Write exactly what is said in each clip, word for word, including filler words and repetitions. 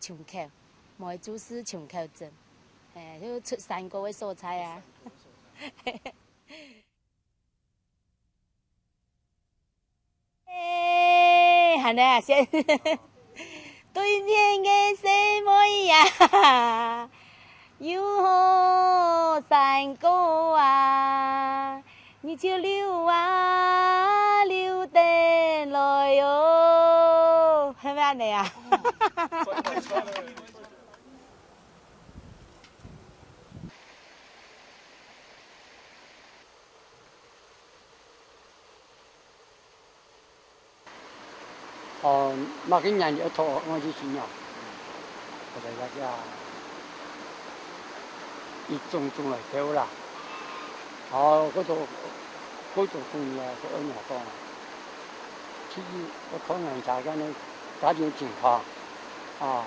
松口，無就係松口鎮，嘿，就出山歌个所在啊。欸，喊你啊，先。對面个細妹啊，有好山歌啊，你就溜啊，溜等來哦，係毋係恁樣啊？哦，麼个人愛討愛去尋啊？或者大家一種種來鬥啦。哦，該種，該種生意啊，係愛仰講啊？其實愛看人家个家庭情況啊。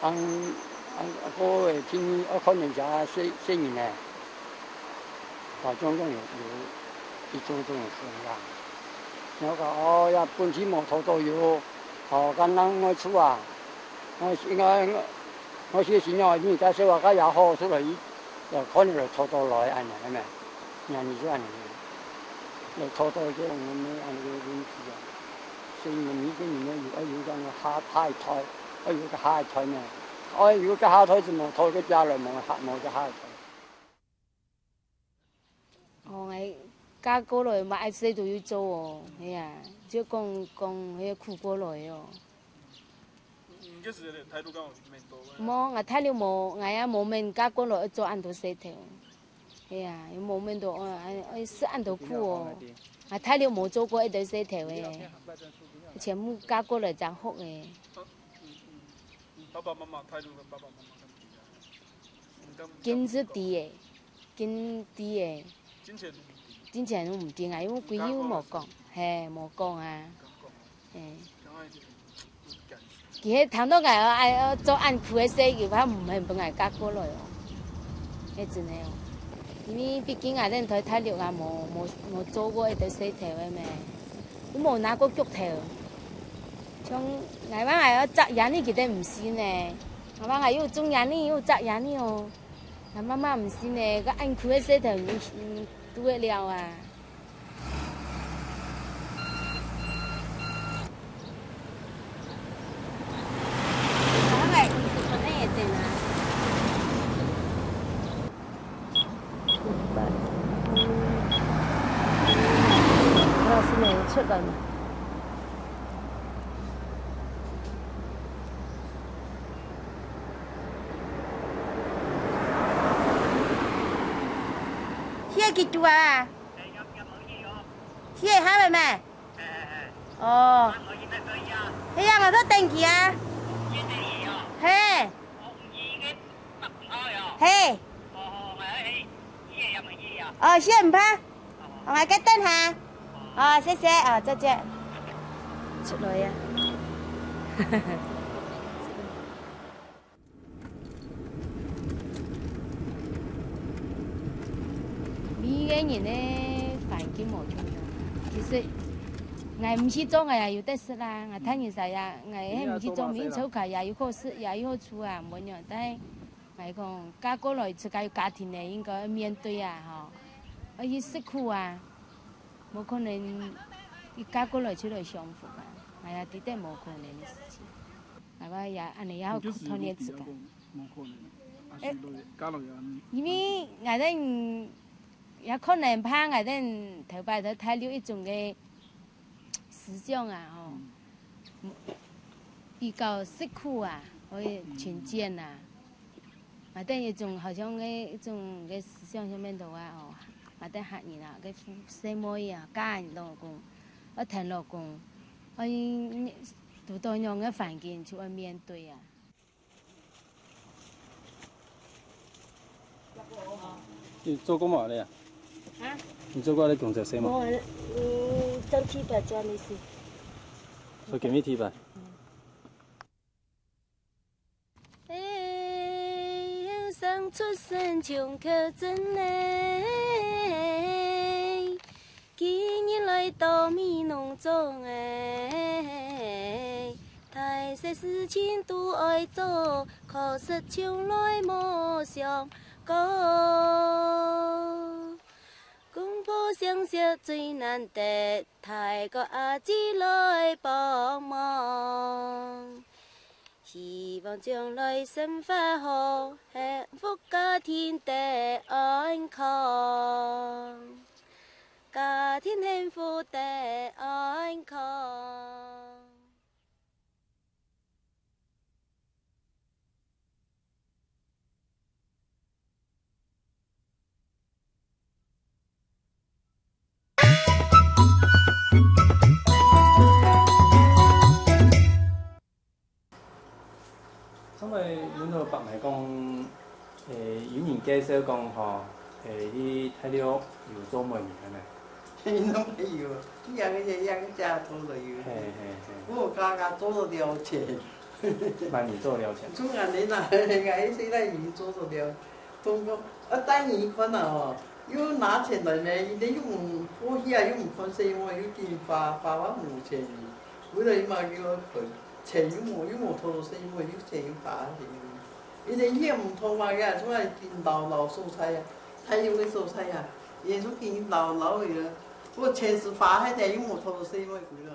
恁，恁，該个天天愛看人家細，細人呢，啊，種種有，有一種種个事啦。然後講，哦，也本地無討到有，哦，敢若外出啊，我應該，我，我是想要人家說話，該也好出來，也可能來討到來，恁樣，係無？ 人就恁樣，來討到這種恁樣个問題啊。所以每個人呢，有，愛有一個下，下一代，愛有一個下一代呢。愛有一個下一代，就無討个家人，無下，無个下一代。哦，𠊎嫁過來嘛，愛洗都有做哦，係啊，就講，講，係苦過來哦。 嗯，該時態度敢有面對？無，𠊎態度無，𠊎也無面嫁過來愛做恁多事頭。係啊，又無面對，哦，愛，愛食恁多苦哦。𠊎態度無做過一堆事頭誒，全部嫁過來正學誒。爸爸媽媽態度跟爸爸媽媽敢知啊？你敢，緊係知誒，緊知誒。 之前都毋知啊，因為歸日無講，嘿，無講啊，嘿。佢係聽到𠊎愛，愛做恁苦个事，佢怕毋肯分𠊎嫁過來哦。係真个哦，因為畢竟𠊎等在大陸啊，無，無，無做過一個事頭个咩，又無拿過钁頭。像𠊎話𠊎愛摘菸仔，佢等毋信呢。𠊎話𠊎又種菸仔，又摘菸仔哦。 𠊎媽媽毋信呢，該恁苦个事頭，你，你做得了啊？歇幾多啊？歇下了咩？哦。係啊，𠊎在等佢啊。係。係。 哦，先毋怕。哦，𠊎該等下。哦，謝謝，哦，再見。出來呀。每個人个環境無共樣。其實，𠊎毋去做，𠊎也有得食啦。𠊎大人儕也，𠊎係毋去做，毋去做，佢也有好食，也有好處啊，無樣。但係 𠊎講，嫁過來自家有家庭个，應該愛面對啊，吼，愛去食苦啊，無可能一嫁過來就來享福啊，𠊎也知得無可能个事情。𠊎講也恁樣也好，你就是團結自家。無可能，還是來嫁落去恁樣。因為𠊎等也可能怕𠊎等頭擺在大陸一種个 思想啊，吼，嗯。比較食苦啊，或者勤儉啊，𠊎等一種好像个一種个思想上面頭啊，吼，𠊎等客人啊，个細妹啊，嫁人老公，愛跈老公，愛堵到樣个環境就愛面對啊。 你做過麼个啊？啊？你做過該工作室無？我，嗯，做地板做的事。做幾米地板？哎，生出身窮苦人嘞，今日來到美濃莊哎，大事情都愛做，可惜從來無想過。公婆相惜最難得，大哥阿姊來幫忙。希望將來生活好，幸福家庭得安康，家庭幸福得安康。 上來有个伯姆講，誒，有人介紹講吼，誒，去大陸有做媒人个呢。你都沒有，你兩個姐，兩個姐都沒有。嘿嘿嘿。我家家做得了錢。蠻你做了錢。中國人啊，人家一歲代已經做得了。 中國，啊，帶你去看啊吼，又拿錢來咩？佢等又毋過去啊，又毋看細妹，又緊花，花到無錢哩。為了佢嘛，又愛賠，錢又無，又無討到細妹，又錢又花下去。佢等也毋討嘛，佢啊，總係緊老老所在啊，大陸个所在啊，也就緊老老个，不過錢係花下去，又無討到細妹歸來。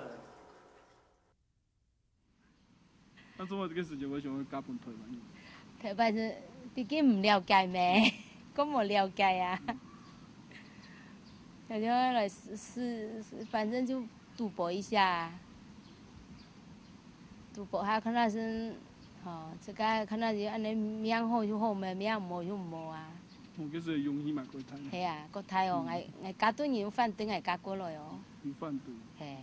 那做麼个這個時節會想要嫁分台灣人？台灣人畢竟毋了解咩，講無了解啊。有時候來試試，反正就賭博一下啊，賭博下看下先，吼，自家看下就恁樣命好就好咩，命毋好就毋好啊。哦，這個勇氣蠻過大呢。係啊，過大哦，嗯。𠊎，𠊎家族人有反對，𠊎嫁過來哦。有反對。係。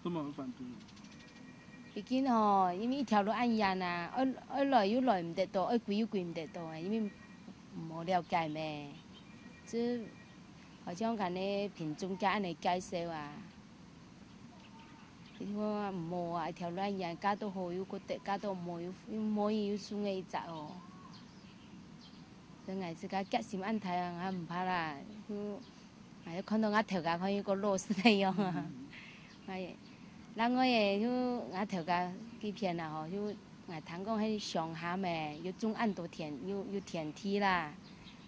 做麼个反對？畢竟吼，因為一條路恁遠啊，愛，愛來又來毋得到，愛歸又歸毋得到啊，因為無了解咩。就好像恁樣憑中介恁樣介紹啊。佢講毋好啊，一條路恁遠，嫁到好又過得，嫁到毋好又，又無人又送个一隻哦。所以𠊎自家決心恁大啊，𠊎毋怕啦。就 𠊎就看到𠊎頭家看有個老實个樣啊。嗯。𠊎，另外个就𠊎頭家該片啊吼，就𠊎聽講係鄉下咩，有種恁多田，有，有田地啦。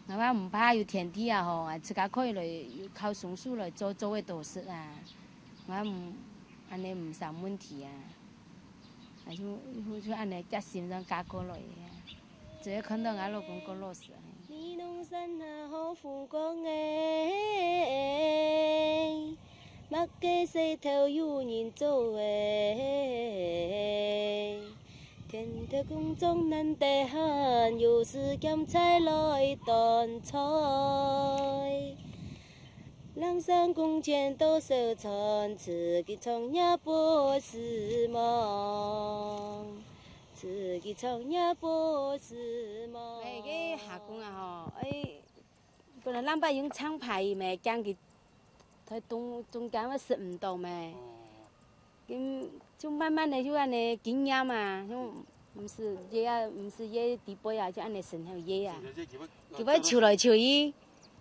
𠊎話毋怕有田地啊吼，𠊎自家可以來，有靠雙手來做，做个多事啊。𠊎毋，恁樣毋成問題啊。 啊，就，就，就恁樣決心正嫁過來个啊。只係看到𠊎老公過老實啊。你儂山下好風光欸，麼个事頭有人做欸，田頭工作難得閒，有時兼差來端菜。 人生工錢多少賺，自己創業不是夢，自己創業不是夢。哎，該下工啊吼，哎，本來人家用長排个咩，驚佢在中，中間會食毋到咩。哦。 嗯，就慢慢个就恁樣經驗啊，就毋使掖啊，毋使掖底背啊，就恁樣伸後掖啊。伸後掖，佢會，佢會摷來摷去，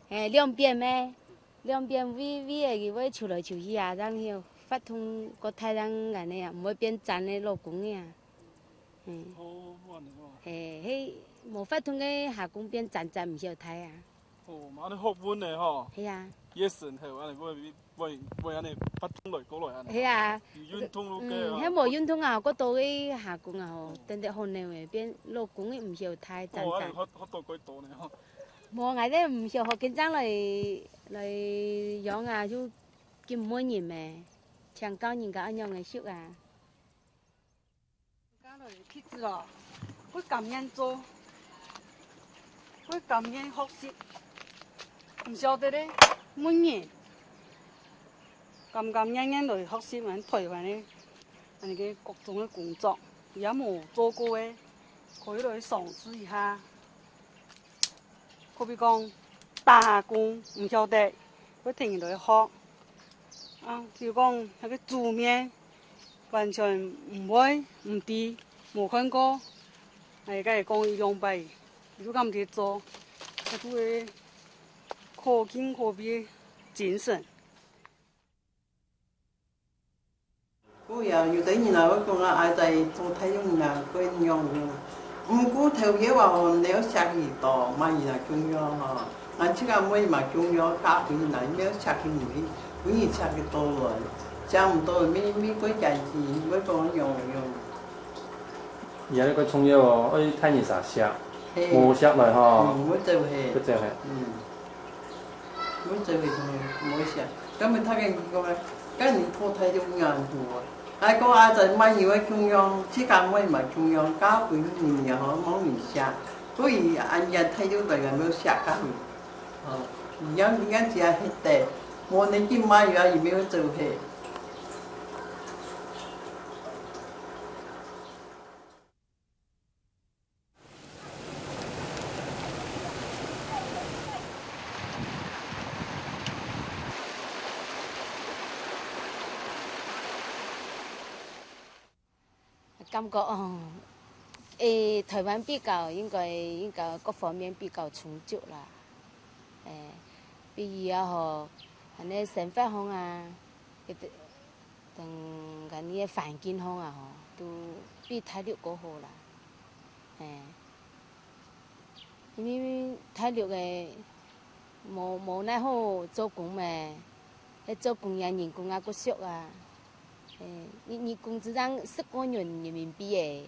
嘿，兩邊咩，兩邊圍圍个，佢會摷來摷去啊，然後發通過大人恁樣啊，毋會變癢个老公个啊。嗯。哦，恁樣哦。嘿，嘿，無發通个下工變癢癢毋曉大啊。 哦，嘛恁樣學問呢吼。係啊。越深厚，恁樣會，會，會恁樣發痛來過來恁樣。係啊。有運動路个啊。嗯，該無運動啊，過多个下工啊吼，嗯。等得好鬧个，變老公个毋曉大，哦，癢癢。恁樣學，學到幾多呢吼。無，𠊎兜毋曉學，緊張來，來養啊，就緊問人咩，請教人家恁樣个熟啊。 家來个弟子哦，會甘願做，會甘願學習，毋曉得咧，問人，甘甘願願來學習咱台灣个恁樣个各種个工作，也無做過个，可以來嘗試一下。 可比講，打下工毋曉得，會跈人來學。啊，比如講，該个煮麵，完全毋會、毋知、無看過，哎，該講一兩擺，就敢毋知做，該就會可敬可畏个精神。故意啊，有兜人啊，會講啊，𠊎在做大陸人啊，會仰仰。毋過頭先話吼，你愛惜佢到，麼人啊共樣吼。𠊎自家妹嘛共樣，嫁分人啊，你愛惜佢，毋係分人惜佢到來，惜毋到，乜，乜過家己，會講仰仰。你恁呢个重要哦，愛大人儕惜，嘿。無惜來吼，嗯，會走嘿。會走嘿。嗯。 我做个同無想，根本他跟你講啊，跟你拖太重要多。還講啊，在買油个中央，自家買嘛中央，加分你也好，望你下，所以俺家太重个人没有下干。哦，你要，你要只要黑的，我能去买油啊，也没有做黑。 感覺哦，誒，台灣比較應該，應該各方面比較充足啦。誒，比如啊吼，恁呢生活方啊，一直，等𠊎个環境方啊吼，都比大陸較好啦。誒。 因為大陸个無，無哪好做工咩，該做工也人工也較俗啊。誒，一日工資正十個銀人民幣誒。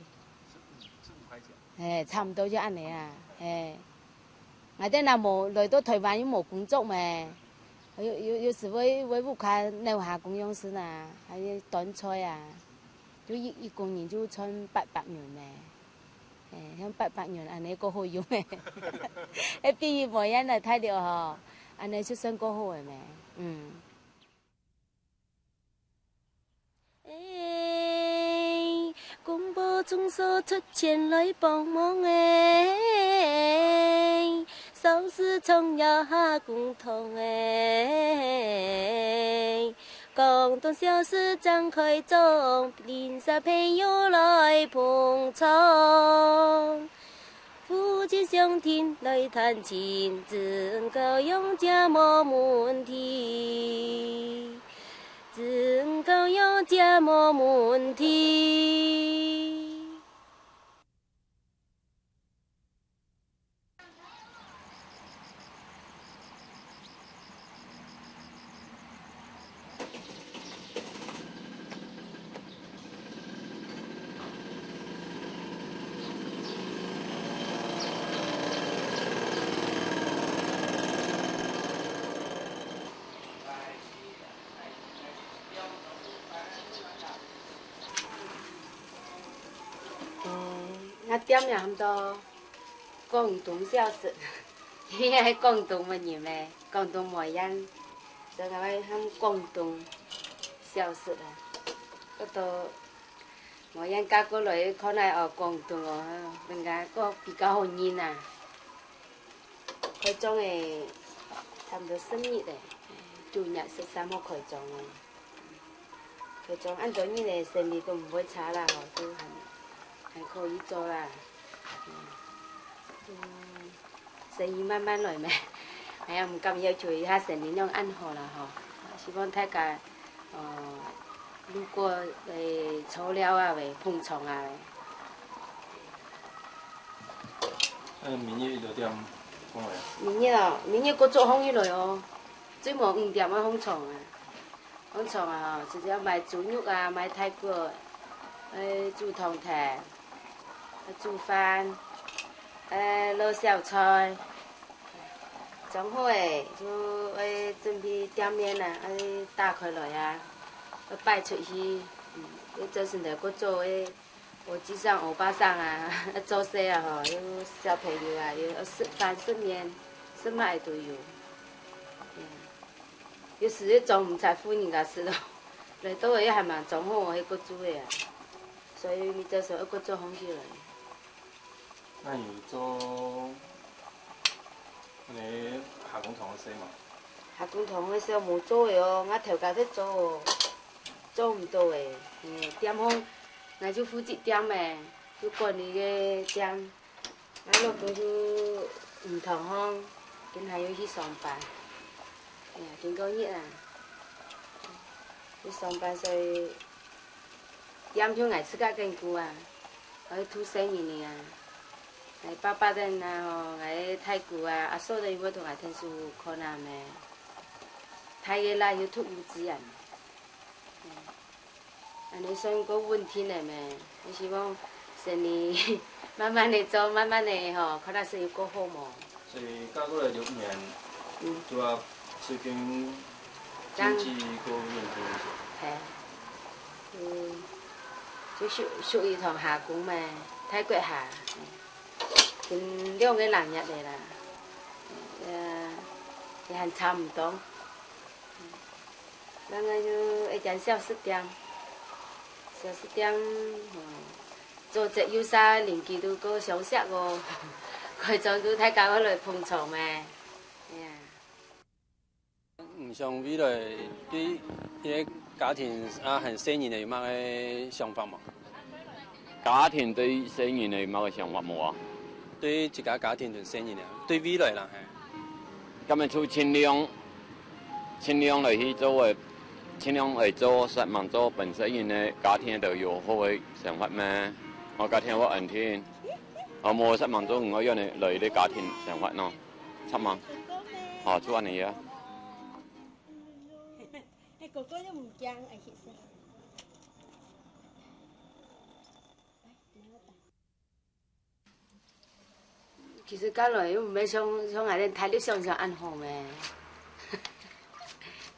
十五，十五塊錢。誒，差毋多就恁呢啊，誒。𠊎兜若無來到台灣又無工作咩，有，有，有時會，會屋下樓下公樣式啊，還有端菜啊，就一，一工人就賺八百銀咩。 誒，像八百元恁呢較好用誒。誒，比如無人來大陸吼，恁呢就算較好誒咩。嗯。誒，公婆總數出錢來幫忙誒，喪事常要下公堂誒。 廣東小食正開張，鄰舍朋友來捧場。附近鄉親來探親，子女教養皆無問題，子女教養皆無問題。 嗯，該店名喊做廣東小食，因為廣東个人咩，廣東無人，所以𠊎喊廣東小食啊。該到無人嫁過來，看來哦，廣東哦，人家个比較好認啊。 開張誒，差毋多十日誒，九月十三號開張誒。開張恁多日誒，生理都毋會差啦吼，都還，還可以做啦。嗯，嗯，生意慢慢來咩，哎呀，毋敢要求一下生理量恁好啦吼，希望大家 哦，路過誒，坐尞啊喂，捧場啊喂。嗯，明日幾多點放來啊？明日哦，明日過早放起來哦，最無五點愛放場啊。放場啊吼，直接買豬肉啊，買排骨，誒，煮湯頭，煮飯，誒，摎小菜。 裝好誒，就愛準備店面啊，愛打開來啊，愛擺出去。嗯，愛做先頭過做誒，歐吉桑、歐巴桑啊，愛做事啊吼，有小朋友啊，有食飯、食麵、食麼个都有。嗯，有時又裝毋出分人家食咯，來到誒又還吂裝好，愛過煮誒啊，所以你這時候愛過做放起來。 該你做，你下工堂个事嘛？下工堂个事無做个哦，𠊎頭家在做哦，做毋到誒。嘿，店方，𠊎就負責店誒，就管理个店。𠊎老公就毋堂項，今下又去上班。哎呀，今個月啊，去上班，所以店就𠊎自家間顧啊，𠊎渡細人仔啊，𠊎伯伯等啊吼，𠊎大姑啊，阿嫂等又會同𠊎𢯭手看啊咩。大个啦，又讀幼稚園。嗯，恁呢算過穩定个咩？𠊎希望生意慢慢个做，慢慢个吼，看下生意過好無。 所以嫁過來就五年，嗯。就啊，最近經濟過穩定一些。嘿，嗯，就屬，屬於同下工咩，泰國下，嗯，近兩個零月个啦，也，也還差毋多。 另外就一間小食店，小食店，哦，做得有儕鄰居都過相惜哦，開張都大家會來捧場咩。哎呀。你想未來對你个家庭啊，還細人仔有麼个想法無？家庭對細人仔有麼个想法無啊？對自家家庭同細人仔，對未來啦，嘿。 該麼就盡量，盡量來去做个，盡量來做煞猛做分細人仔个家庭都有好个生活咩？𠊎家庭會安定，𠊎無煞猛做，𠊎愛仰仔來个家庭生活喏，煞猛。哦，就恁呢啊。哎，哥哥又毋驚，哎，其實。 其實嫁來又毋係像，像𠊎兜大陸想像恁好咩。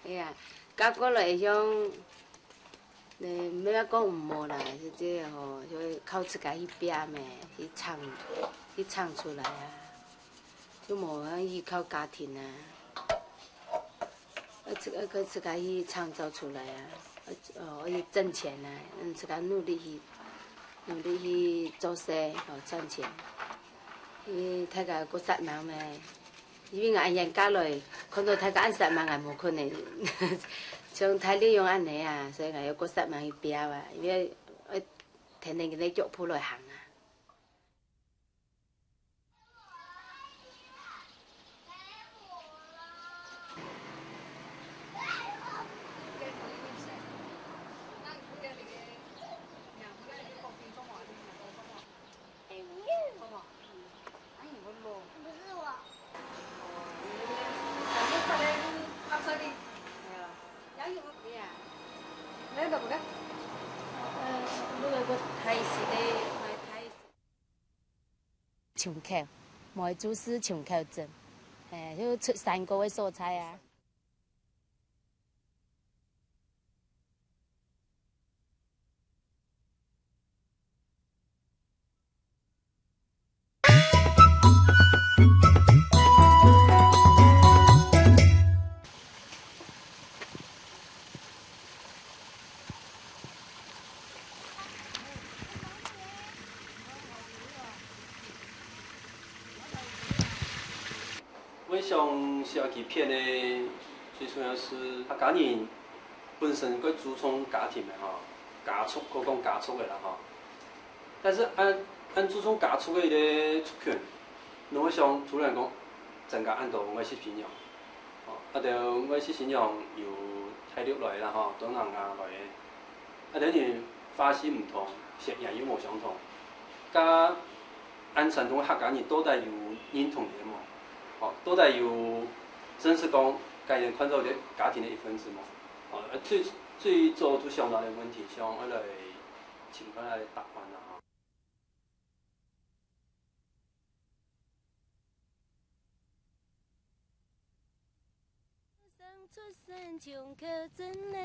哎呀，嫁過來像，呃，毋係講毋好啦，就這个吼，就靠自家去拚咩，去撐，去撐出來啊，就無愛依靠家庭啊。 愛自，愛自家去創造出來啊，愛，哦，愛去掙錢啊，嗯，自家努力去，努力去做事，哦，賺錢。因為大家過煞猛咩，因為𠊎恁樣嫁來，看到大家恁煞猛，𠊎無可能像大陸樣恁呢啊，所以𠊎愛過煞猛去拚啊，因為愛跈等佢个腳步來行啊。 松口，無注水松口鎮，嘿，就出山歌个所在啊。 𠊎想寫這篇个最重要係客家人本身較注重家庭个吼，家族，過講家族个啦吼。 但是恁，恁注重家族个一個族群，你會想，突然講，增加恁多外籍新娘。哦，啊，兜外籍新娘由大陸來啦吼，東南亞來个。啊，等於話事毋同，血緣又無相同。該恁傳統个客家人到底有認同个無？哦，到底有正式講，該人看做一個家庭个一份子無？哦，啊，最，最早就想到个問題，想愛來 尋看下个答案啦吼。生出身松口鎮仔，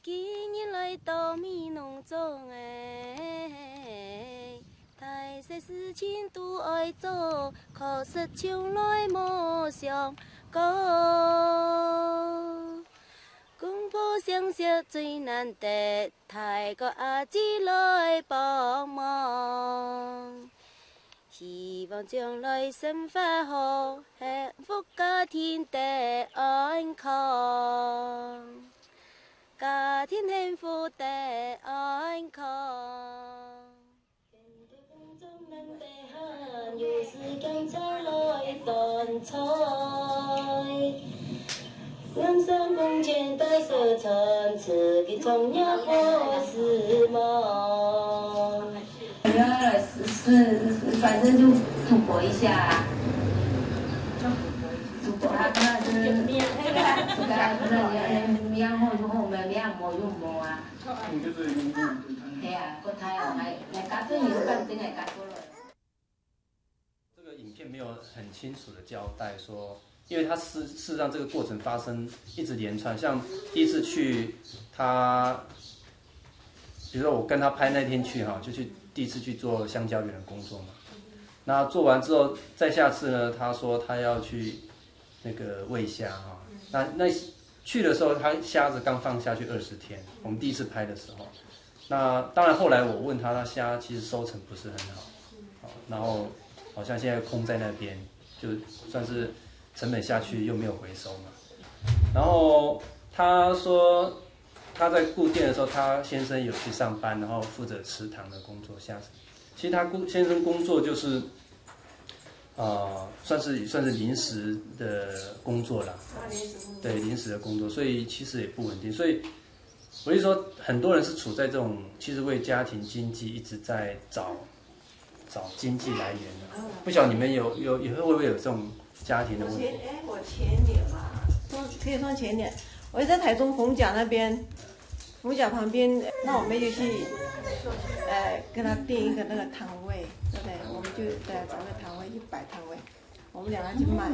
今日來到美濃莊仔，大細事情都愛做，可惜從來無想過。 公婆相惜最難得，大哥阿姊來幫忙。希望將來生活好，幸福家庭得安康，家庭幸福得安康。 有時間再來端菜。的收成，自己种也不是梦。我要来试试，反正就赌博一下啊。赌博啊，那就是，那那你要命好就好，没命无就无啊。你就是用这种对他。对啊，个太阳来来加州，你是干真来加州了。这个影片没有很清楚的交代说，因为他事事实上这个过程发生一直连串，像第一次去他，比如说我跟他拍那天去哈，就去第一次去做香蕉园的工作嘛。那做完之后，再下次呢，他说他要去那个喂虾哈。那那去的时候，他虾子刚放下去二十天，我们第一次拍的时候。那当然后来我问他，那虾其实收成不是很好，好，然后好像现在空在那边，就算是成本下去又没有回收嘛。然后他说他在顾店的时候，他先生有去上班，然后负责池塘的工作，虾子。其实他顾先生工作就是呃，算是算是临时的工作啦。啊，临时工作。对，临时的工作，所以其实也不稳定。所以我就说，很多人是处在这种，其实为家庭经济一直在找找经济来源的。嗯。不晓得你们有有以后会不会有这种家庭的问题？我前哎，我前年吧，说可以算前年，我也在台中逢甲那边，逢甲旁边，那我们就去，呃，跟他订一个那个摊位，对不对？我们就对啊，找个摊位去摆摊位。我们两个去卖，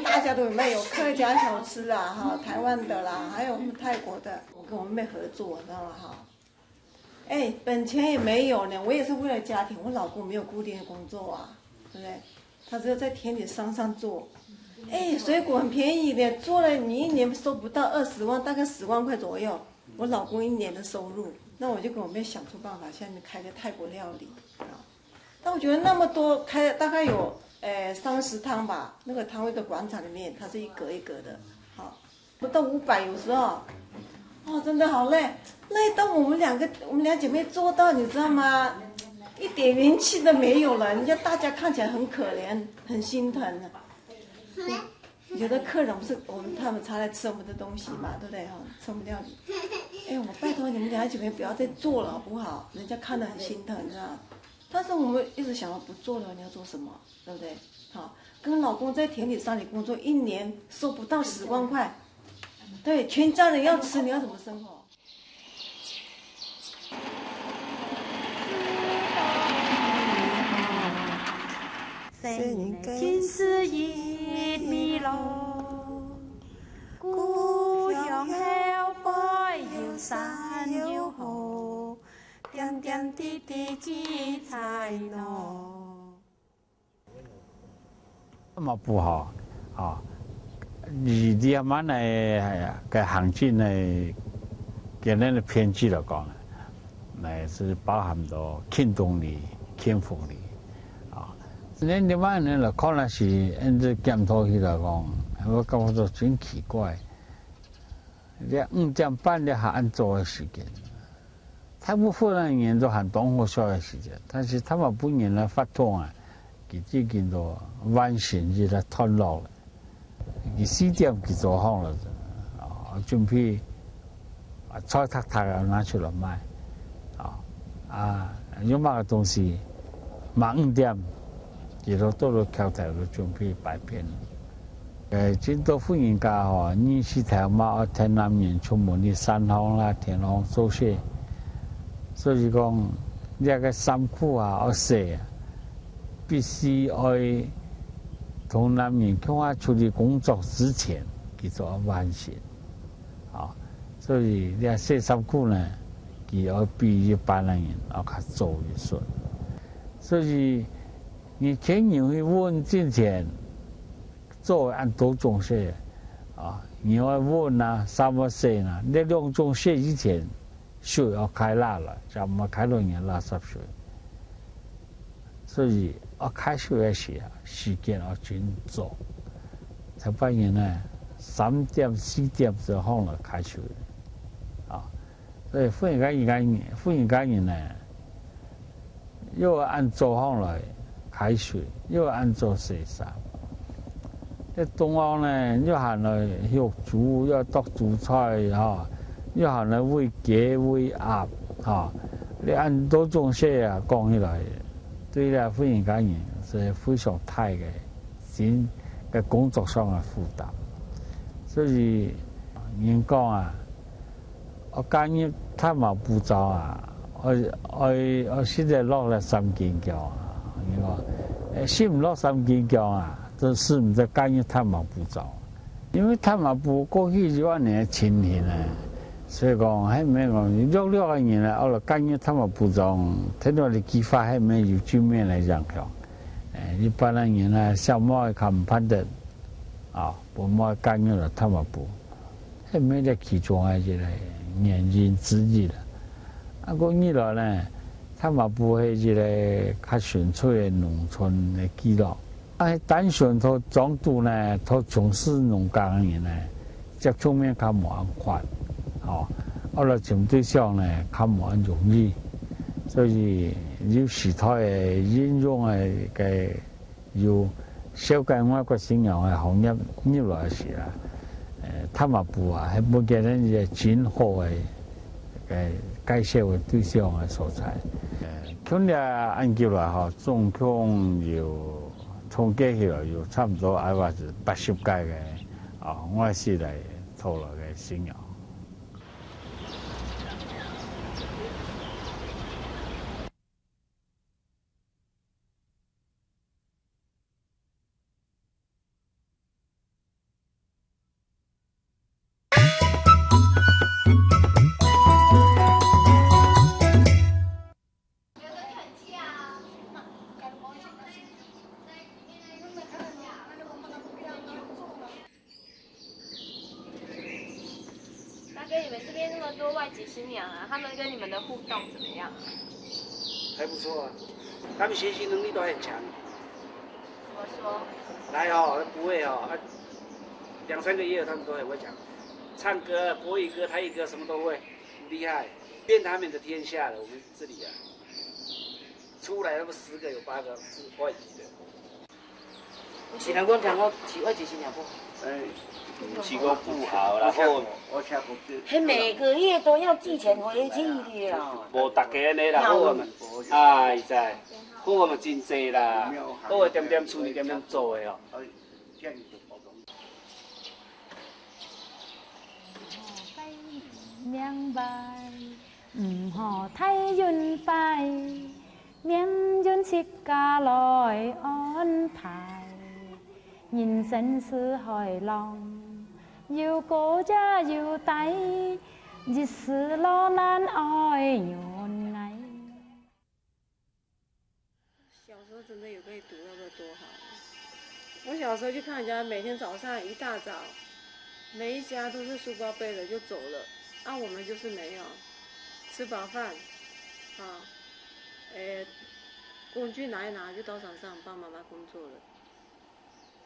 大家都有卖，有客家小吃啊，哈，台湾的啦，还有我们泰国的。我跟我妹合作，你知道吗？哈，哎，本钱也没有呢，我也是为了家庭，我老公没有固定的工作啊，对不对？他只有在田里上上做，哎，水果很便宜的，做了你一年收不到二十万，大概十万块左右，我老公一年的收入，那我就跟我妹想出办法，现在开个泰国料理啊。但我觉得那么多开，大概有，呃，三十摊吧，那个摊位的广场里面，它是一格一格的，好，不到五百有时候，哦，真的好累，累到我们两个，我们两姐妹做到，你知道吗？一点元气都没有了，人家大家看起来很可怜，很心疼的。有的客人不是我们他们常来吃我们的东西嘛，对不对？哈，吃我们料理。哎，我拜托你们两姐妹不要再做了，好不好？人家看得很心疼，你知道吗？但是我们一直想要不做了，你要做什么？对不对？好，跟老公在田里山里工作一年，收不到十万块，对，全家人要吃，你要怎么生活？嘛不好啊。以这样个个行情呢，个人的偏激来讲，乃是包含到轻动力、轻风力啊。恁样个人来看，若是恁样檢讨起来讲，我感觉到真奇怪。这五点半了还恁早个时间， 大部分个人都喊当好笑个时间，但是他们本人个活动啊，佢已經都完成佢个段落了。佢四點佢做好了，啊，準備啊，菜糠糠啊拿出來賣，啊，啊，有麼个東西，嘛五點，佢都到了橋頭，都準備擺片。 呃，真多婦人家吼，二十歲頭嘛，愛跈男人出門去山項啦、田項做事。所以講，這个衫褲啊，愛洗啊，必須愛同男人共下出去工作之前，佢就愛完成。啊，所以這洗衫褲呢，佢愛比一般个人愛較早一些。所以，你牽牛去搵進前， 做恁多種事啊，你愛搵啊，衫愛洗啊，這兩種事以前，水愛開落來，就毋好開到你垃圾水。所以愛開水个時啊，時間愛真早。頭擺人呢，三點、四點就䟘來開水啊。 所以婦人家人家，婦人家人呢，又愛恁早䟘來開水，又愛恁早洗衫。這東歐呢，又還來畜豬，又剁豬菜吼，又還來餵雞餵鴨吼，你恁多種事啊，講起來，對這婦人家人係非常大个心个工作上个負擔。所以人講啊，愛加入炭茅埔庄啊，愛愛愛食得落來三斤薑啊，你講，誒，食毋落三斤薑啊， 就係毋使加入炭茅埔庄。因為炭茅埔過去有恁呢个情形呢，所以講，係毋係講弱弱个人呢，愛來加入炭茅埔庄，聽到這句話，係毋係有正面个影響？誒，一般个人呢，小妹較毋盼得，啊，本妹加入了炭茅埔，係毋係這其中个一个原因之一啦。啊，過二來呢，炭茅埔係一个較純粹个農村个聚落。 啊，單純到庄肚呢，到從事農耕个人呢，接觸面較無恁闊，吼，愛來尋對象呢，較無恁容易。所以有時代个應用个个有紹介外國新娘个行業入來時啊，誒，炭茅埔啊，係分佢等一个真好个个介紹个對象个所在。誒，像這恁久來吼，總共有 統計起來有差毋多愛話係八十屆个，哦，外籍來討來个新娘。那跟你们这边那么多外籍新娘啊，他们跟你们的互动怎么样啊？还不错啊，他们学习能力都很强。怎么说？来哦，不会哦，啊，两三个月他们都很会讲，唱歌、国语歌、台语歌什么都会，很厉害，遍他们的天下了。我们这里啊，出来那么十个有八个是外籍的。 是人講聽講是外籍新娘不好。哎，毋是講不好啦，好，我聽過，我聽過。他每个月都要寄钱回去的哦。無逐个安尼啦，好，哎，在，好嘛真濟啦，好嘛點点出去，点点做的哦。哎，這樣你就包裝。明白。 毋好太運擺，命運自家來安排。人生是海浪，有高也有低，一時落難愛忍耐。 小时候真的有被读到这多好啊。我小时候就看人家每天早上一大早，每一家都是书包背着就走了，啊，我们就是没有，吃饱饭，啊，诶，工具拿一拿就到山上帮妈妈工作了，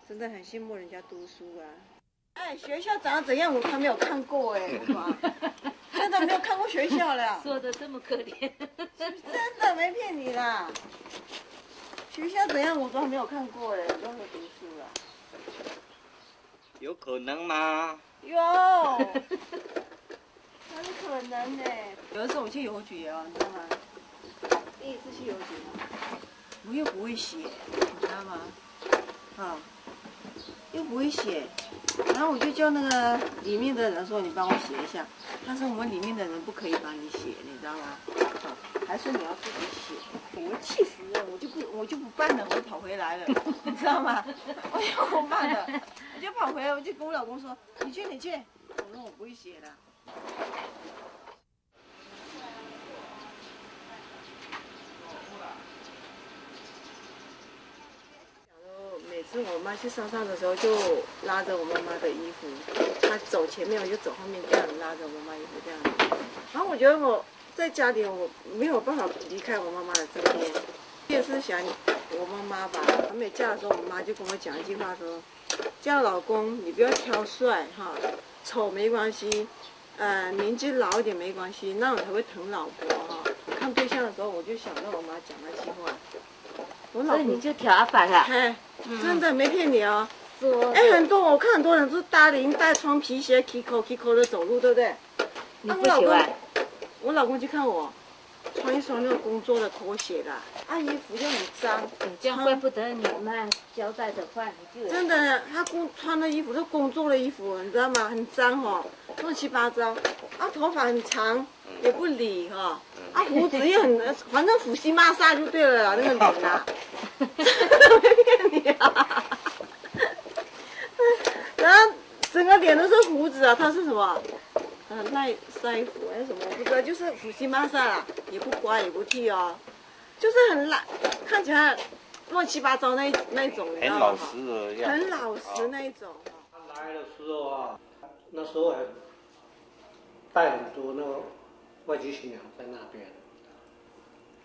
真的很羡慕人家读书啊。 哎，学校长得怎样，我都还没有看过哎，我说啊，真的没有看过学校了。说得这么可怜。真的没骗你啦，学校怎样我都还没有看过哎，我都没有读书了。有可能吗？有，哪有可能呢？有一次我去邮局哦，你知道吗？第一次去邮局，我又不会写，你知道吗？ 啊，又不会写，然后我就叫那个里面的人说：“你帮我写一下。”他说：“我们里面的人不可以帮你写，你知道吗？”啊，还是你要自己写。我气死了，我就不，我就不办了，我就跑回来了，你知道吗？我就不办了，我就跑回来，我就跟我老公说：“你去，你去。”我说：“我不会写的。” 每次我妈去山上的时候，就拉着我妈妈的衣服，她走前面，我就走后面，这样拉着我妈妈衣服这样子。然后我觉得我在家里，我没有办法离开我妈妈的身边。我也是想我妈妈吧，还没嫁的时候，我妈就跟我讲一句话说：“嫁老公你不要挑帅哈，丑没关系， 呃，年纪老一点没关系，那样才会疼老婆哈。”看对象的时候，我就想到我妈讲那句话。我老公，所以你就挑阿爸啦？嘿，嗯。真的没骗你哦。哎，很多，我看很多人都是打领带、穿皮鞋，奇口奇口的走路，对不对？你不喜欢？啊，我老公，我老公就看我穿一双那个工作的拖鞋啦，啊，衣服就很脏，你这样怪不得你妈交代的话，你就有真的，他工，穿的衣服是工作的衣服，你知道吗？很脏哦，乱七八糟，啊，头发很长，也不理哈，啊，胡子也很，反正胡须抹煞就对了啦，那个脸啊，没骗你啊。然后整个脸都是胡子啊，他是什么？呃，赖，晒胡还是什么？我不知道，就是胡须抹煞啦，也不刮也不剃哦，就是很懒，看起来乱七八糟那一，那一种，你知道吗？很老实的样子。很老实那一种。他来的时候啊，那时候还带很多那个外籍新娘在那边，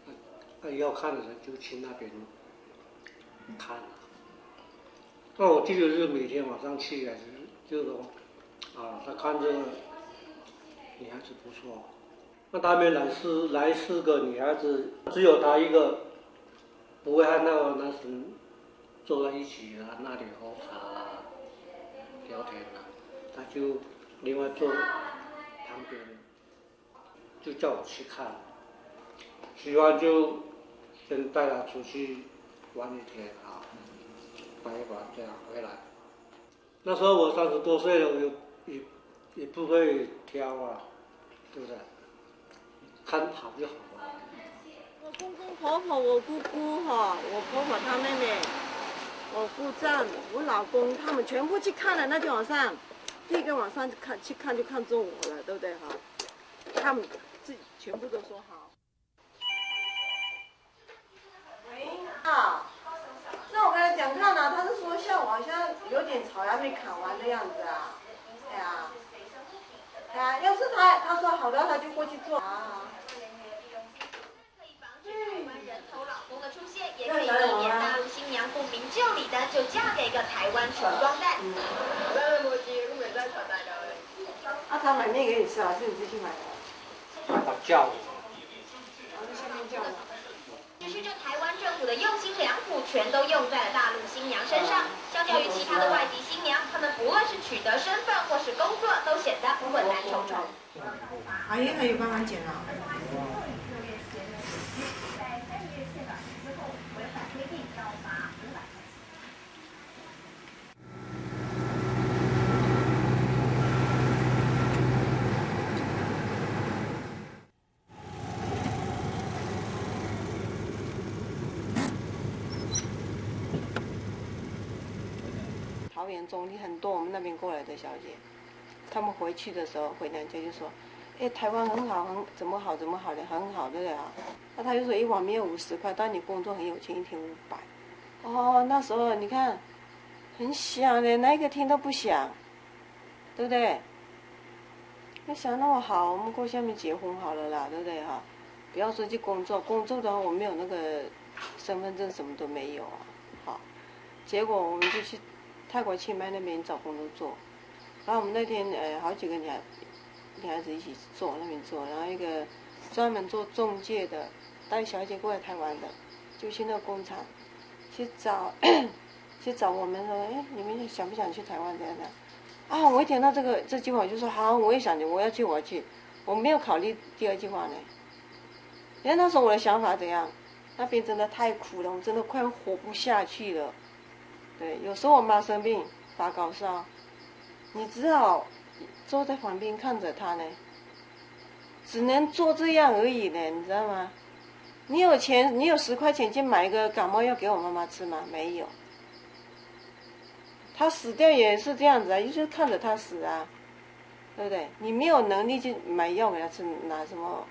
那，那要看的人就去那边看啊。那我记得是每天晚上去啊，就是，就是说，啊，他看这个女孩子不错，那他们来四，来四个女孩子，只有他一个不会和那个男生坐在一起啊，那里喝茶啊，聊天啊，他就另外坐旁边，就叫我去看，喜欢就先带他出去玩一天啊，玩一玩这样回来。那时候我三十多岁了，我也，也，也不会挑啊，对不对？看好就好啊。我公公婆婆、我姑姑哈，我婆婆她妹妹，我姑丈、我老公他们全部去看了那天晚上，第一个晚上看，去看就看中我了，对不对哈？他们自己全部都说好。喂，啊，那我跟他讲看啊，他是说下午好像有点草还没砍完的样子啊。哎呀，哎呀，要是他，他说好的，他就过去做啊。可以防止台湾人偷老公的出现，也可以避免大陆新娘不明就里的就嫁给一个台湾穷光蛋。啊，他买面给你吃啊，还是你自己去买的？他叫我。啊，那下面叫我。其实这台湾政府的用心良苦，全都用在了大陆新娘身上。相较于其他的外籍新娘，她们不论是取得身份或是工作，都显得困难重重。阿姨还有帮忙剪啊？桃园中立很多我们那边过来的小姐，她们回去的时候回娘家就说：“哎，台湾很好，很，怎么好，怎么好的，很好，对不对啊？”那她就说一碗面五十块，但你工作很有钱，一天五百。哦，那时候你看，很想的，哪一个听都不想，对不对？你想那么好，我们过下面结婚好了啦，对不对哈？不要说去工作，工作的话我没有那个身份证，什么都没有啊。好，结果我们就去泰国清迈那边找工作做。然后我们那天呃好几个女孩女孩子一起做那边做，然后一个专门做中介的带小姐过来台湾的，就去那个工厂去找去找我们说，哎，你们想不想去台湾这样的？啊，我一听到这个这句话，我就说好，我也想去，我要去，我要去，我没有考虑第二句话呢。你看那时候我的想法怎样？那边真的太苦了，我真的快活不下去了。对，有时候我妈生病发高烧，你只好坐在旁边看着她呢，只能做这样而已呢，你知道吗？你有钱，你有十块钱去买一个感冒药给我妈妈吃吗？没有。她死掉也是这样子啊，就是看着她死啊，对不对？你没有能力去买药给她吃，拿什么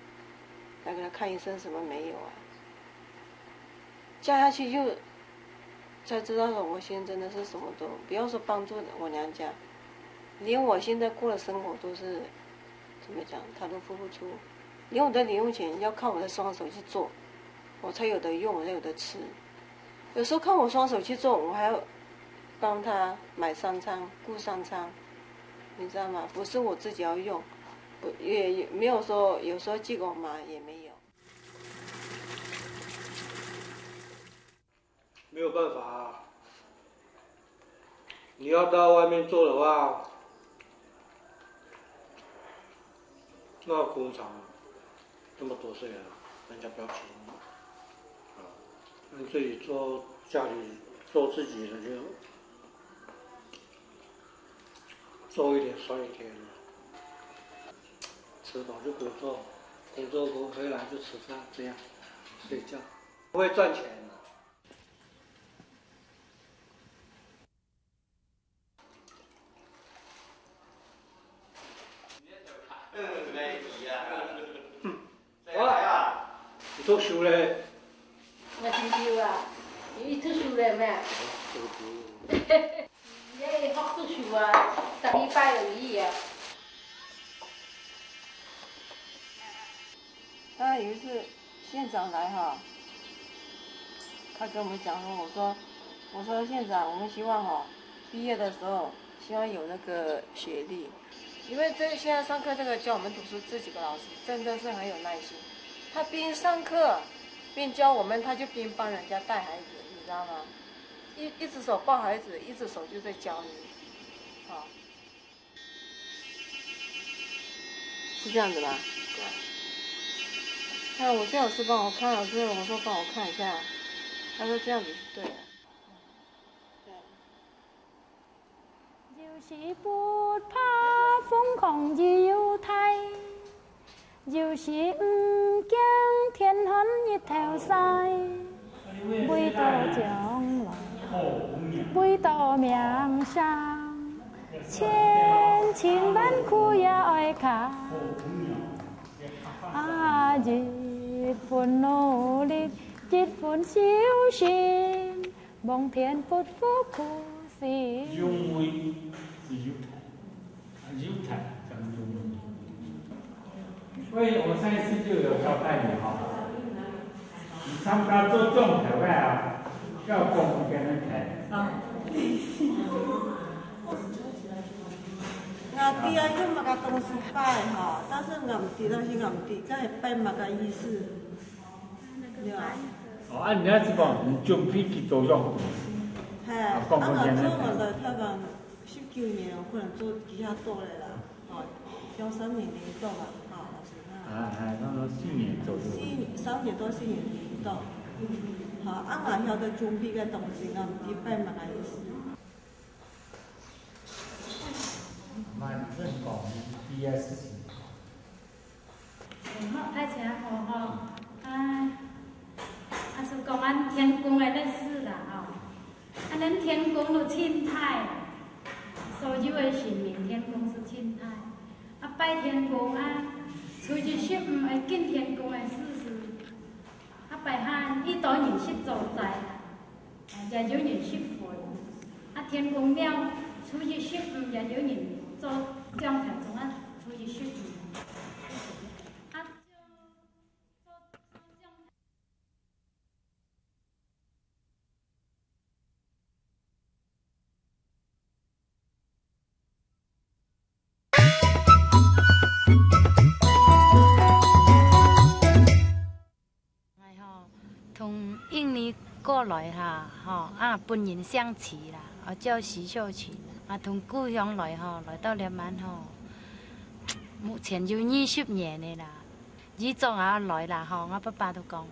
来给她看医生，什么没有啊。嫁下去就才知道说我现在真的是什么都，不要说帮助我娘家，连我现在过的生活都是怎么讲，她都付不出，连我的零用钱要靠我的双手去做，我才有的用，我才有的吃。有时候靠我双手去做，我还要帮她买三餐、顾三餐，你知道吗？不是我自己要用，不，也也没有说有时候寄给我妈也没有。没有办法啊，你要到外面做的话，那工厂这么多岁了，人家不要请你啊。你自己做家里做自己的就做一点算一点，吃饱就工作，工作回来就吃饭，这样睡觉，不会赚钱的。哇，你做手嘞？我先手啊，你做手嘞咩？你学做手啊，十二拜而已啊。他有一次县长来哈，他跟我们讲说，我说，我说县长，我们希望哈，毕业的时候希望有那个学历，因为这现在上课这个教我们读书这几个老师真的是很有耐心，他边上课边教我们，他就边帮人家带孩子，你知道吗？一一只手抱孩子，一只手就在教你，好。 是这样子吗？对。还有我叫老师帮我看，老师我说帮我看一下，他说这样子是对的。有时不怕风狂雨又大，有时毋驚天寒日頭曬，為到將來，為到名聲。 千辛萬苦也愛扛。啊，一分努力，一分修行，望天不負苦心。用味是有態，有態，講用味。所以我上一次就有交代你哈，你參加做總頭个啊，要講一个人聽。 𠊎知啊，有麼个東西拜吼，但是𠊎毋知，但是𠊎毋知，該係拜麼个意思？對啊。哦，啊，你要是講，你準備幾多樣東西？嘿，啊，講講看啊。啊，𠊎做𠊎來台灣十九年，可能做幾下多了啦，吼，兩三年年多啦，吼，老師啊。啊，啊，差不多四年左右。四年，三年到四年年多。好，啊，𠊎曉得準備个東西，𠊎毋知拜麼个意思。 慢慢講，你第一事情。好，大家好吼。啊，啊，就講𠊎天公个歷史啦吼。啊，𠊎天公就盡大，所有个神明天公就盡大。啊，拜天公啊，初一十五愛敬天公个事實。 啊，拜下，一堆人食齋，啊，也有人食葷。啊，天公廟初一十五也有人做講台中啊，初一十五。啊，就做做講台 𠊎吼，從印尼過來哈，吼，啊，本人姓徐啦，啊，叫徐秀琴，啊，從故鄉來吼，來到這滿吼，目前有二十年个啦。以前啊來啦吼，𠊎爸爸都講，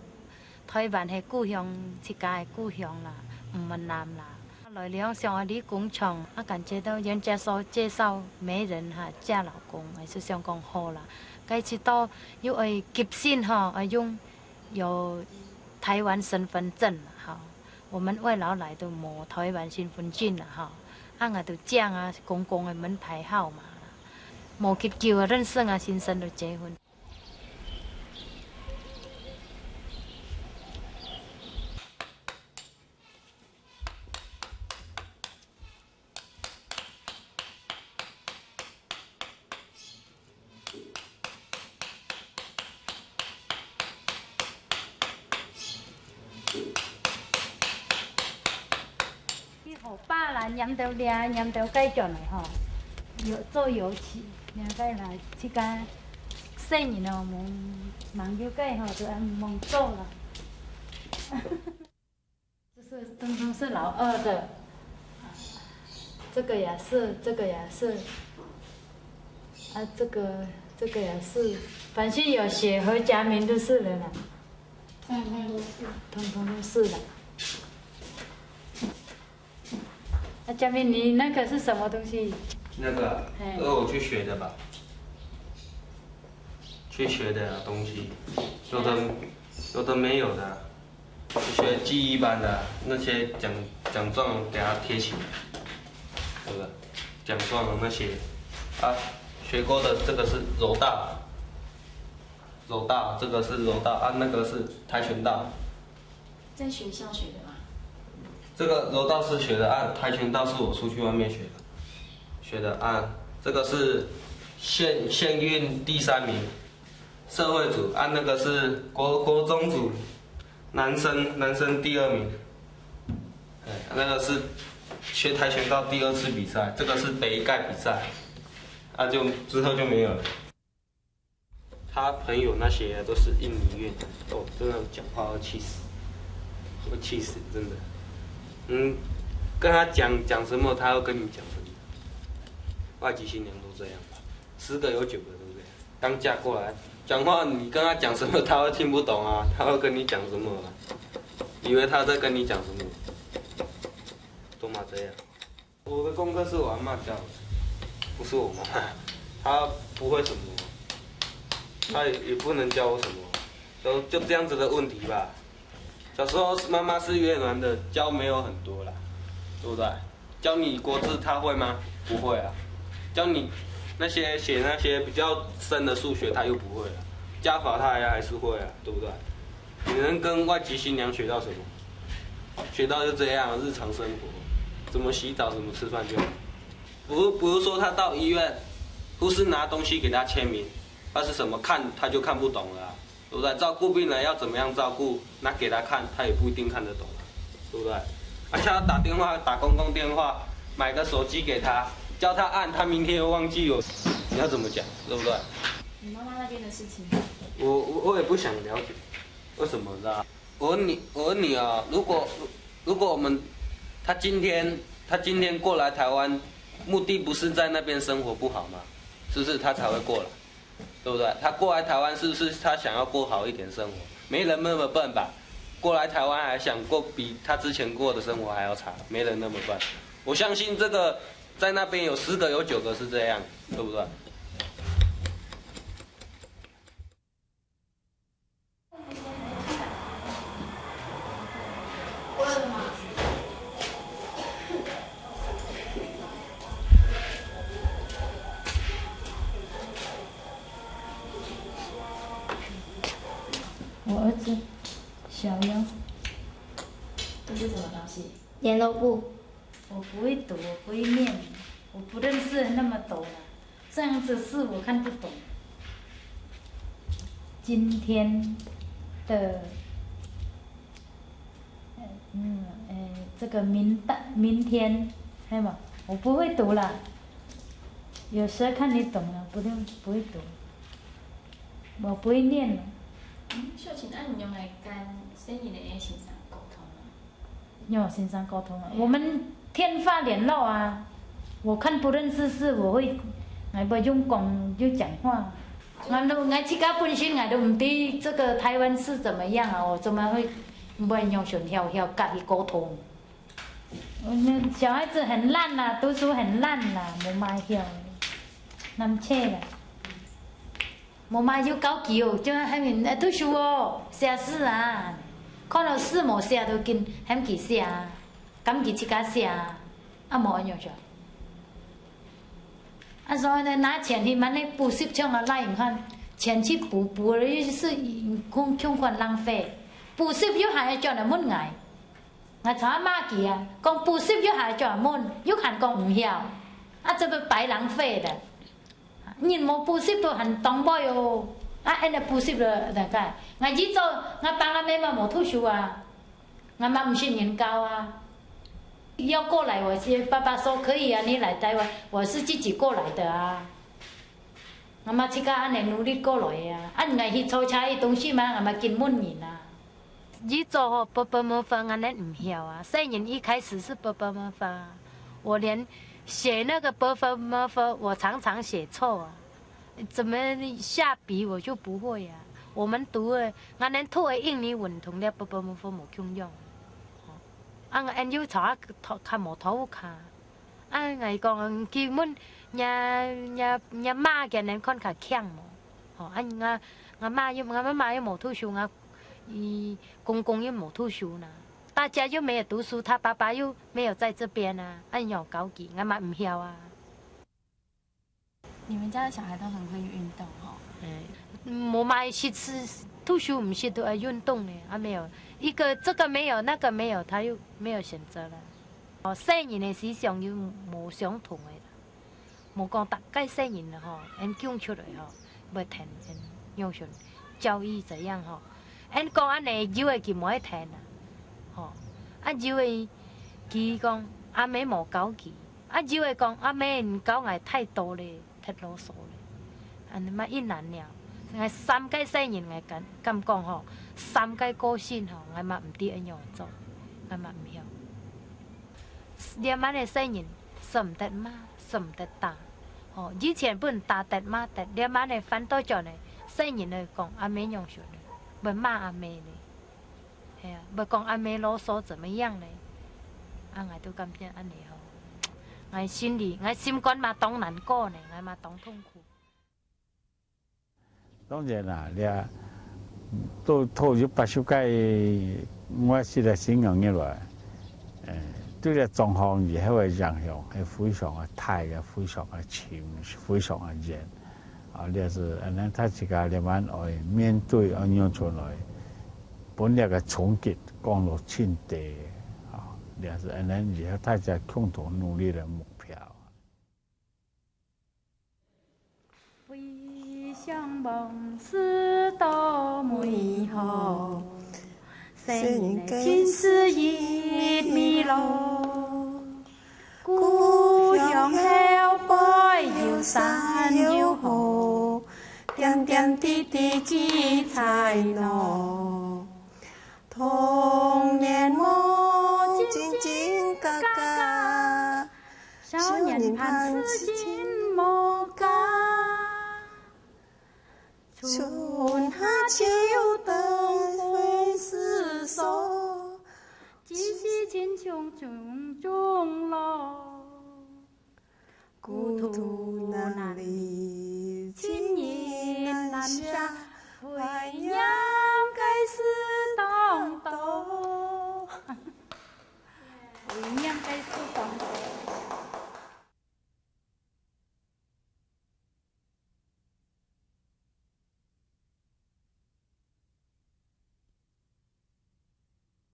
台灣係故鄉，自家个故鄉啦，毋會難啦。來了想愛理工廠，啊，感覺到人家所介紹媒人哈，嫁老公，還係想講好啦。該知道又愛急性哈，愛用有台灣身份證啦哈。我們外勞來都無台灣身份證啦哈。啊，𠊎都講啊，公公个門牌號碼啦。無幾久啊，認識啊，先生都結婚。 你好，把啦，黏到這，黏到該轉來吼，有做油漆，黏該啦，自家細人哦，忙，忙油該吼，就恁忙做啦。這是，真正是老二的。这个也是，这个也是，啊，这个这个也是，反正有写何嘉明就是了啦。通通都是。通通都是的。啊，嘉明，你那个是什么东西？那个，嘿。这个我去学的吧，去学的东西，有的有的没有的。 学记忆班的那些奖奖状给他贴起来，对不对？奖状那些啊，学过的这个是柔道，柔道这个是柔道啊，那个是跆拳道。在学校学的吗？这个柔道是学的啊，跆拳道是我出去外面学的，学的啊，这个是县县运第三名，社会组啊，那个是国国中组，男生男生第二名，哎，那个是学跆拳道第二次比赛，这个是北一概比赛，啊就之后就没有了。他朋友那些都是印尼越南，哦，真的讲话要气死，会气死，真的。嗯，跟他讲讲什么，他要跟你讲什么。外籍新娘都这样吧，十个有九个都这样。刚嫁过来，讲话你跟他讲什么，他会听不懂啊，他会跟你讲什么啊？以为他在跟你讲什么，都嘛这样。我的功课是我阿妈教的，不是我妈，她不会什么，她也也不能教我什么，都就这样子的问题吧。小时候妈妈是越南的，教没有很多啦，对不对？教你国字她会吗？不会啊。教你那些写那些比较深的数学，她又不会啊。加法她还还是会啊，对不对？你能跟外籍新娘学到什么？学到就这样，日常生活，怎么洗澡，怎么吃饭就好。不不是说她到医院，护士拿东西给她签名，她是什么看她就看不懂了啊。 对不对？照顾病人要怎么样照顾，拿给他看，他也不一定看得懂啊，对不对？啊，叫他打电话，打公共电话，买个手机给他，教他按，他明天又忘记了，你要怎么讲，对不对？你妈妈那边的事情，我我我也不想了解，为什么，你知道吗？我女我女儿，如果如果我们她今天她今天过来台湾，目的不是在那边生活不好吗？是不是她才会过来？ 对不对？他过来台湾是不是他想要过好一点生活？没人那么笨吧？过来台湾还想过比他之前过的生活还要差，没人那么笨。我相信这个在那边有十个有九个是这样，对不对？我儿子小妖，这是什么东西？联络簿。我不会读，我不会念，我不认识那么多了。这样子是我看不懂。今天的，呃嗯，呃，这个明大明天，还有吗？我不会读了。有时候看你懂了，不对，不会读。我不会念了。嗯，秀琴，那你用来跟生意的那些先生沟通吗？有先生沟通啊，我们电话联络啊。我看不认识字，我会，我会用讲就讲话。俺都俺自家本身俺都唔知这个台湾是怎么样啊，我怎么会不会用想要要跟佢沟通？我们小孩子很烂啦，读书很烂啦，冇买票，难切啦。 妈妈有教佢哦，就喊佢读书哦，写字啊。看到字無寫都緊喊佢寫啊，喊佢自家寫啊，啊無恁樣寫。啊所以呢，拿錢去買那補習像啊，那你看，錢去補補了，又是共共款浪費。補習又還要叫人問𠊎，𠊎查罵佢啊，講補習又還要叫人問，又還講毋曉，啊這個白浪費的。 人無補習都還當壞哦。啊，恁樣補習了，大概。𠊎以早，𠊎爸𠊎姆嘛無讀書啊，𠊎嘛毋識人教啊。要過來，我是爸爸說可以啊，你來台灣，我是自己過來的啊。𠊎嘛自家恁樣努力過來啊。啊，𠊎去坐車个東西嘛，𠊎嘛緊問人啊。 以早吼，爸爸媽媽恁樣毋曉啊，細人一開始是爸爸媽媽啊，我連写那个 buffer muffer，我常常写错啊，怎么下笔我就不会啊。我们读的，俺们读的印尼文同那 buffer muffer 无共样啊。啊，俺又查，查，看无头看。啊，俺讲，基本，若，若，若妈个人看较强无。吼，啊，俺，俺妈又，俺妈妈又无读书，俺，伊公公又无读书呢。大家又没有读书，他爸爸又没有在这边啊，啊，有高级，俺妈毋晓啊。你们家的小孩都很会运动哦。嗯，无买食吃，读书毋食都要运动呢，啊，没有一个这个没有那个没有，他又没有选择了。哦，细人的思想又无相同的啦，无讲大概细人了吼，俺供出来吼，要听俺用心教育怎样吼，俺讲安尼有的佢毋会听啊，吼，啊有的佢讲阿姆无教佢，啊有的讲阿姆你教𠊎太多咧。 忒啰嗦咧。恁呢嘛一難了。𠊎三个細人，𠊎敢敢講吼，三个個性吼，𠊎嘛毋知愛仰做，𠊎嘛毋曉。這滿个細人，捨毋得罵，捨毋得打。吼，以前分打得罵得，這滿个反倒轉呢，細人來講阿姆仰想呢，會罵阿姆呢。 係啊，毋講阿姆囉嗦怎麼樣呢？啊，𠊎都感覺恁呢吼，𠊎心裡，𠊎心肝嘛當難過呢，𠊎嘛當痛苦。當然啦，這到到有八十屆，我實在先講入來，誒，對這狀況以後个影響係非常个大个，非常个深，非常个遠。 啊，這係恁呢大自家這滿愛面對愛仰出來，分這个衝擊降到盡低，啊，這係恁呢以後大家共同努力个目標。回想往事多美好，細人个今世已迷路。 故鄉後背有山有河，點點滴滴記載咯。童年夢真真假假，少年盼世間無家。春夏秋冬會思索， 今夕貧窮中終老，孤獨